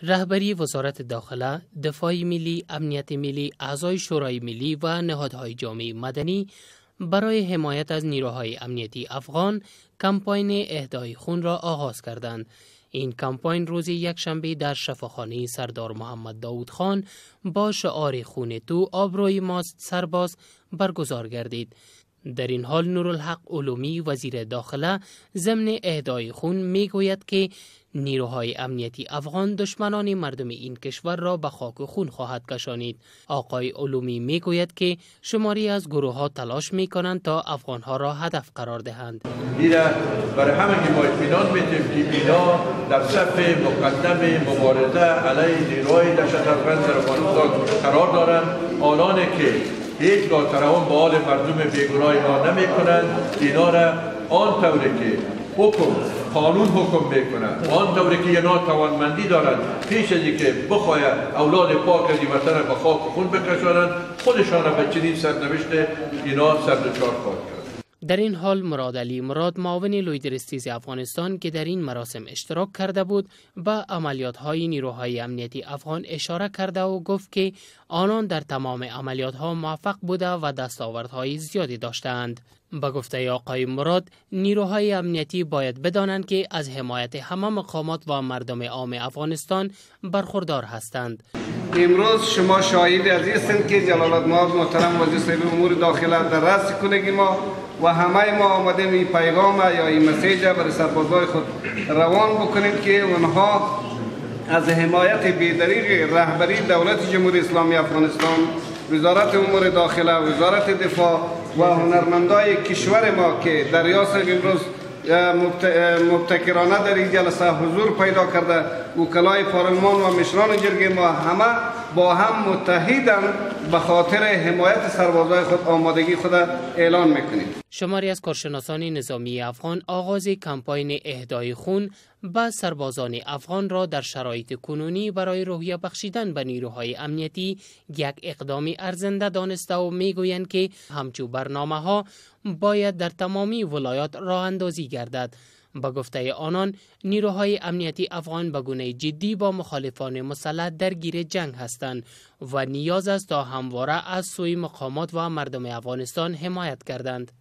رهبری وزارت داخله، دفاع ملی، امنیت ملی، اعضای شورای ملی و نهادهای جامعه مدنی برای حمایت از نیروهای امنیتی افغان کمپاین اهدای خون را آغاز کردند. این کمپاین روز یکشنبه در شفاخانه سردار محمد داود خان با شعار خون تو آبروی ماست سرباز برگزار گردید. در این حال نورالحق علومی، وزیر داخله، ضمن اهدای خون میگوید که نیروهای امنیتی افغان دشمنان مردم این کشور را به خاک خون خواهد کشانید. آقای علومی میگوید که شماری از گروه ها تلاش میکنند تا افغان ها را هدف قرار دهند. ایره برای همه ما اطمینان میتیم که اینا در صف مقدم مبارزه علیه نیروهای دهشت افغان در افغانستان قرار دارند. آنان که هیچگاه ترحم به حال مردم بیگناه ما نمی کنند، اینا را آن طوری که حکم قانون حکم میکنند، آن طوری که اینا توانمندی دارند، پیش از اینکه بخواید اولاد پاک از این وطن به خاک خون بکشانند، خودشان را به چنین سرنوشت اینا سردچار خواهد کرد. در این حال مراد علی مراد، معاون لوی درستیز افغانستان که در این مراسم اشتراک کرده بود، به عملیات های نیروهای امنیتی افغان اشاره کرده و گفت که آنان در تمام عملیات ها موفق بوده و دستاوردهای زیادی داشتند. به گفته آقای مراد، نیروهای امنیتی باید بدانند که از حمایت همه مقامات و مردم عام افغانستان برخوردار هستند. امروز شما شاهد از هستید که جلالت مآب محترم وزیر صاحب امور داخله در رأس کلگی ما و همه ما آمدیم این پیغام یا این message برای سربازای خود روان بکنیم که اونها از حمایت بیدریغ رهبری دولت جمهوری اسلامی افغانستان، وزارت امور داخله، وزارت دفاع و هنرمندای کشور ما که در ریاست امروز مبتکرانه در این جلسه حضور پیدا کرده، وکلای پارلمان و مشران جرگه ما همه با هم متحدن به خاطر حمایت سربازای خود آمادگی خود اعلان میکنیم. شماری از کارشناسان نظامی افغان آغاز کمپاین اهدای خون به سربازان افغان را در شرایط کنونی برای روحیه بخشیدن به نیروهای امنیتی یک اقدام ارزنده دانسته و میگویند که همچو برنامه ها باید در تمامی ولایات راه اندازی گردد. با گفته آنان، نیروهای امنیتی افغان به گونه جدی با مخالفان مسلح درگیر جنگ هستند و نیاز است تا همواره از سوی مقامات و مردم افغانستان حمایت کردند.